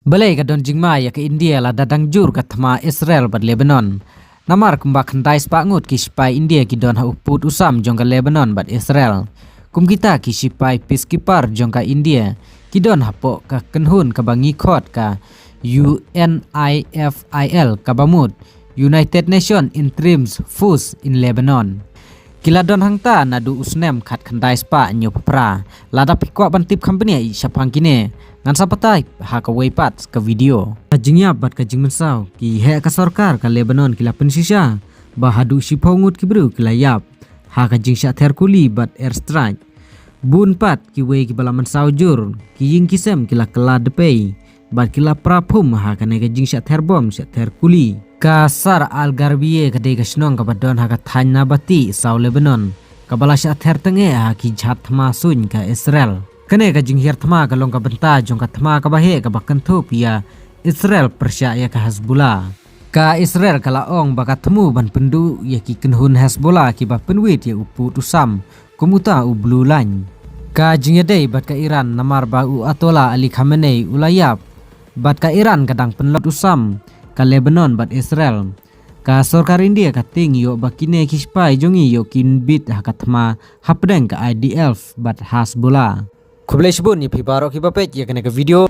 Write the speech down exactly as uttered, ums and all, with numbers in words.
Balei ka don jingma ïa ka India lada dang jur ka thma Israel bad Lebanon? Namar kumba khyndai spah ngut ki sipai India ki don ha u pud u sam jong ka Lebanon bad Israel. Kum kita ki sipai peacekeeper jong ka India ki don hapoh ka kynhun kaba ngi khot ka U N I F I L, kaba mut United Nations Interim Force in Lebanon. Ki la don hangta naduh u snem khatkhyndai spah hynñiewphew phra. Lada phi kwah ban tip kham bniah shaphang kine, ngan sa batai ha kawei pat ka video. Ka jingïap bad ka jingmynsaw, ki heh ka sorkar ka Lebanon ki la pynshisha ba haduh shiphew ngut ki briew ki la ïap ha ka jingshah ther kuli bad airstrike. Bun pat kiwei kiba la mynsaw jur, ki ïing ki sem ki la kylla dpei bad ki la pra phum ha kane ka jingshah ther bom shah ther kuli. Ka Sar Al Gharbia ka dei ka shnong kaba don ha ka thaiñ Nabati, South Lebanon, kaba la shah ther tang eh ha ki jhad thma suiñ ka Israel. Kane ka jinghiar thma ka long ka bynta jong ka thma kaba heh kaba kynthup ïa Israel pyrshah ïa ka Hezbollah. Ka Israel ka la ong ba ka thmu ban pynduh ïa ki kynhun Hezbollah kiba pynwit ïa u pud u sam kum uta u Blue Line. Ka jingïadei bad ka Iran namar ba u Ayatollah Ali Khamenei u la ïap, bad ka Iran ka dang pynlut u sam ka Lebanon bad Israel. Ka sorkar India ka tieng ïoh ba kine ki sipai jong ngi ïoh kin bit ha ka thma hapdeng ka I D F bad Hezbollah. Khublei shibun ïa phi baroh kiba peit ïa kane ka video.